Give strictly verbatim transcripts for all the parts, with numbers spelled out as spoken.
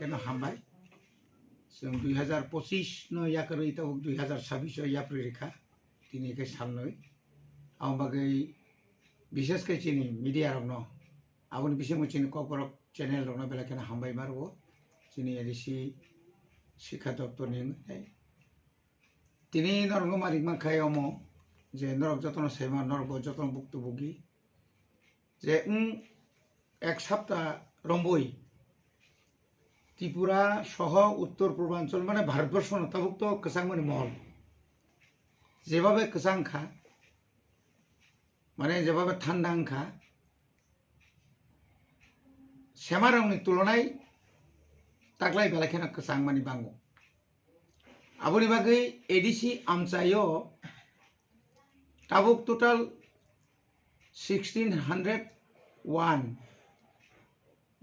Keno hambai. Chwng dui hazar pochis no yakarwi tabuk dui hazar sabis o yapri rikha. Tini khe salnwi. Aboni bagwi bishes khe chini media rokno, aboni bisingo chini Kokborok channel rokno belai kheno hambai ma rwo. Chini A D C Sikha Doptor ni wngwi. Tini norokno ma rik mankha omo je norok jotono saima, norok bo jotono buktu bugi. Je wng ek sapta romboi Tripura soho Uttor Purbanchal mane Bharatborsho no tabuk to kwchangmani mohol. Jebabe kwchang kha, mane jebabe thanda wng kha, semarokni tulonai taklai belai kheno kwchangmani bango. Aboni bagwi A D C amchaio tabuk total sixteen hundred one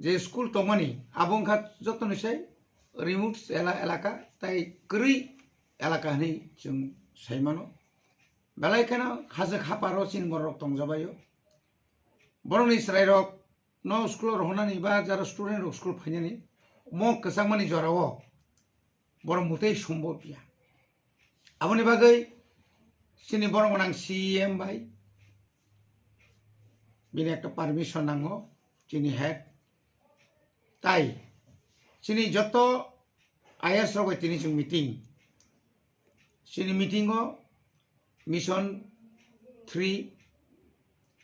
je school tongmani, abo wngkha jotoni sai remote ela-, elaka tai kwrwi elaka hinwi chwng sai mano. Belai kheno hajwk haparo chini borok tongjabaio. Borokni chwrairok no school o rohornani ba jara student rok school phainani mo kwchangmani jorao borok mwtwi sombo piya. Aboni bagwi chini borok gwnang C E M bai bini ekta permission nango, chini head. Tai chini joto I A S rok bai tini chwng meeting. Chini meeting o Mission three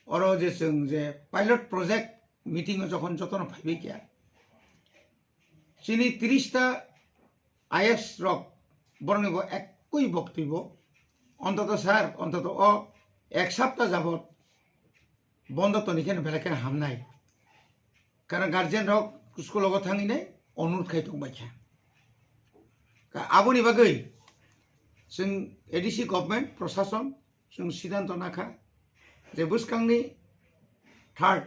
oro je chwng je pilot project meeting o jokhon jotono phaibai kha, chini tris ta I A S rok borokni bo ekui boktwi bo, ontoto sir, ontoto o ek sapta jabot bondo toni kheno belai kheno hamnai. Karon guardian rok school o thangwi nai onurod khai tong bai kha. Ka aboni bagwi chwng A D C government, prosason, chwng siddhanto nakha je bwskangni third,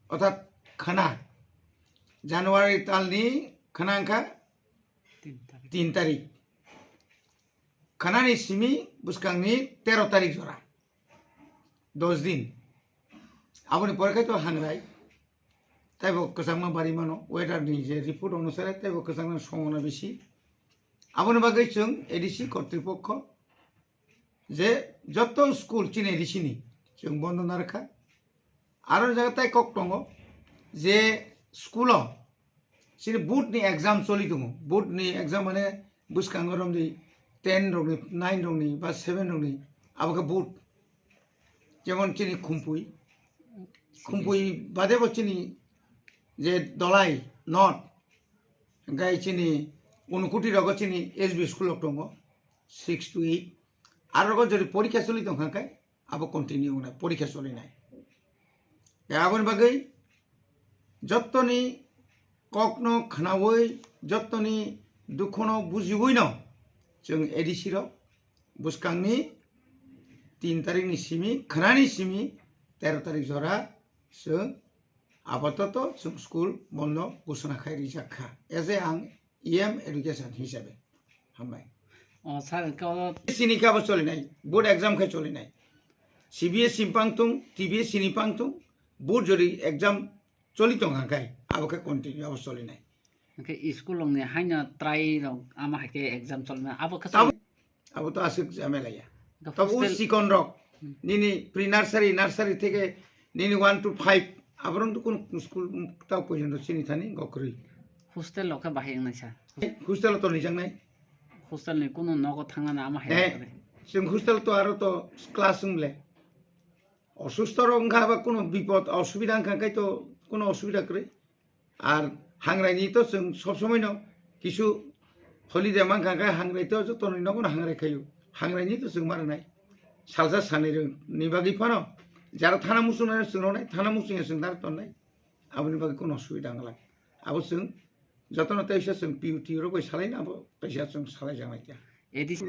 orthat khana, January talni khana wngkha tin tarik. Tin tarik. Khanani simi bwskangni tero tarik jora. Dos din. Aboni pore khai to hangrai. Taibo kwchangma bari mano. Weather ni je report onusare taibo kwchangma songona bisi. Aboni bagwi chwng A D C kortripokho je joto school chini A D C ni chwng bondo narwkha. Aro jaga tai kok tongo je school o chini board ni exam choli tongo. Board ni exam mane bwskango romdi ten rokni, nine rokni ba seven rokni abo khe board. Jemon chini Khumpui, Khumpui bade bo chini je Dolai North, hingkai chini Unukoti rogo chini S B school rok tongo, six to eight. Aro rogo jodi porikha choli tongkha khe abo continue wngnai, porikha cholinai. Tei aboni bagwi jottoni kokno khnaui, jottoni dukhono bujiui no chwng A D C rok bwskangni tin tarikni simi, khnani simi tero tarik jora chwng apatoto chwng school bondo ghosona khai rijak kha. As a ang E M education hisabe. Hambai. O, sir, hwnkhe o chini khe abo cholinai, board exam khe cholinai. C B S E ni pang tung, T B S E ni pang tung, board jodi exam choli tong kha khai, abo khe continue abo cholinai. Hwnkhe school rokni haino try rok ama hai khe exam cholinai, abo khe Abo, abo to aswk jhamela ya. Hwnkhe Tabuk hostel sikon rok, Hmm. nini pre nursery, nursery theke nini one to five, aborok to kono school tao porjonto chini thani gokrwi. Hostel rok khe bahai wngnai sa. Hostel to nijaknai. Hostel ni kono nogo thangnani ama hai Eh, wngnai. Chwng hostel to aro to class wng le. Osusto rok wngkha ba kono bipod osubida wngkha khai to kono osubida kwrwi. Ar hangrai ni to chwng sob somoi no kisu holiday mankha khai hangrai to joto ni nogo no hangrai khaio. Hangrai ni to chwng ma rwnai. Salsa sanai rw ni bagwi phano jara thana muchung nai chwng rwnai, thana muchung ya chwng dar tonnai. Aboni bagwi kono osubida wngla. Abo chwng jotono teisa chwng P U T rok bai salai na abo teisa chwng salai jangnai kya. A D C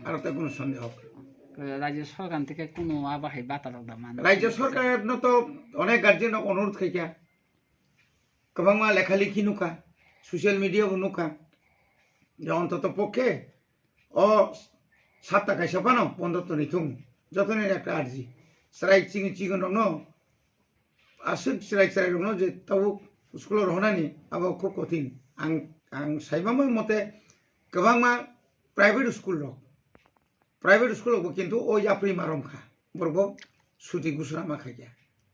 Aro ta kono sande hok. Rajya sorkar theke kono abo hai bata rok da man. Rajya sorkar no to onek guardian rok onurod khai kya. Kwbangma lekha likhi nukha, social media bo nukha. Je ontoto pokhe o sapta kaisa phano bondo toni thung. Jotoni ekta arji. Chwrai chini chigon rokno aswk chwrai chwrai rokno je tabuk school o rohornani abo khub kothin. Ang Ang saimamo mote kwbangma private school rok, private school rokbo kintu o yapri marom kha, borokbo suti gusura ma khaikha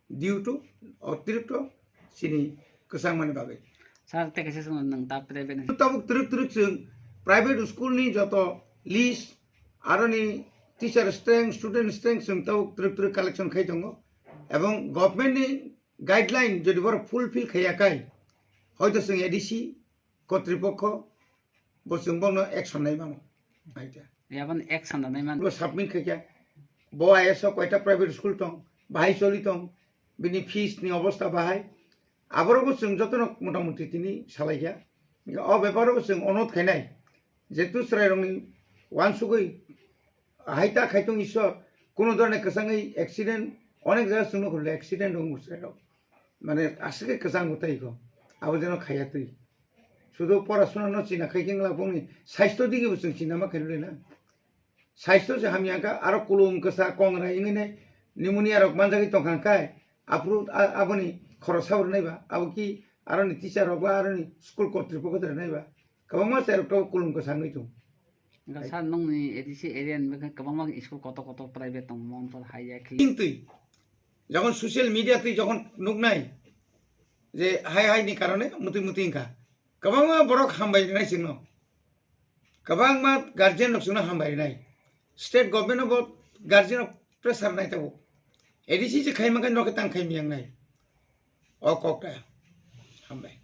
due to otirikto chini kwchangmani bagwi. Sir, tei kaisa swngno nwng ta private ni. Tabuk twrwk twrwk chwng private school ni joto list, aroni teacher strength, student strength chwng tabuk twrwk twrwk collection khai tongo, ebong government ni guideline jodi borok fulfill khaiya kai, hoito chwng A D C kotripokho bo chwng bono action nai mano. Aita. Yabon action da nai man. Bo submit khaikha. Bo I S o koita private school tong, bahai choli tong, bini fees ni obostha bahai. Aborok bo chwng jotono motamuti tini salaikha. O beparo bo chwng onot khainai. Jetu chwrairokni wansugwi hai ta khaitung Ishwar, kuno dhorone kwchangwi accident, onek jaga chwngno khulile accident wngo chwrairok. Mane aswk khe kwchang mwtai kho. Abo jeno khaiya twi. Sudu porasuna no china khai khe wngla bongni saisto digi bo chwng china ma khairwi na. Saisto se hamya kha, aro kulum kwsa kongra wngwi ne pneumonia rok manjagwi tongkha khe, aphuru a-, aboni khoroksa bo rwnai ba, abo ki aroni teacher rok ba, aroni school kotripokho rwnai ba, kwbangma chai rok to kulum kwsa wngwi tong. Wngkha sir, nokni A D C area ni bagwi kwbangma school kotor kotor private tongo, Mohanpur hai ya khi. Twi, jokhon social media twi jokhon nuknai je hai hai ni karone mutwi mutwi wngkha, kwbangma borok hambai rinai chwngno, kwbangma guardian rok chwngno hambai rinai, state government no bo guardian rok pressure nai tabuk, A D C je khai mankha nokhe tang khai miyang nai. O kok ta hambai.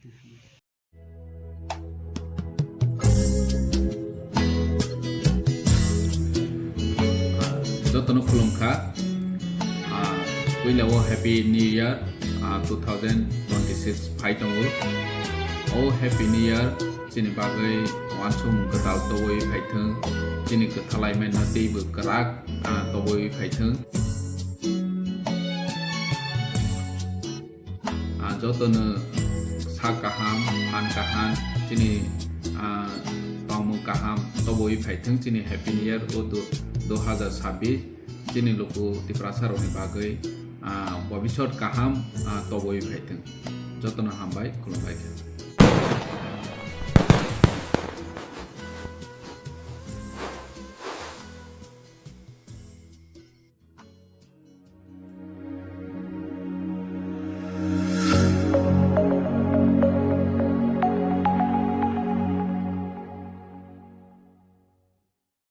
Jotono khulumkha. Ah, puila o Happy New Year, ah, two thousand twenty-six phai tongo. O Happy New Year chini bagwi uansukmung kwtal tobwi phaithwng, chini kwthalai mano teibo kwrak, ah, tobwi phaithwng. Ah, jotono sak kaham, phan kaham, chini, ah, tongmung kaham tobwi phaithwng chini Happy New Year o du-, dui hazar sabbish chini luku Tiprasa rokni bagwi, ah, bobisot kaham, ah, tobwi phaithwng. Jotono hambai, khulumbai kha.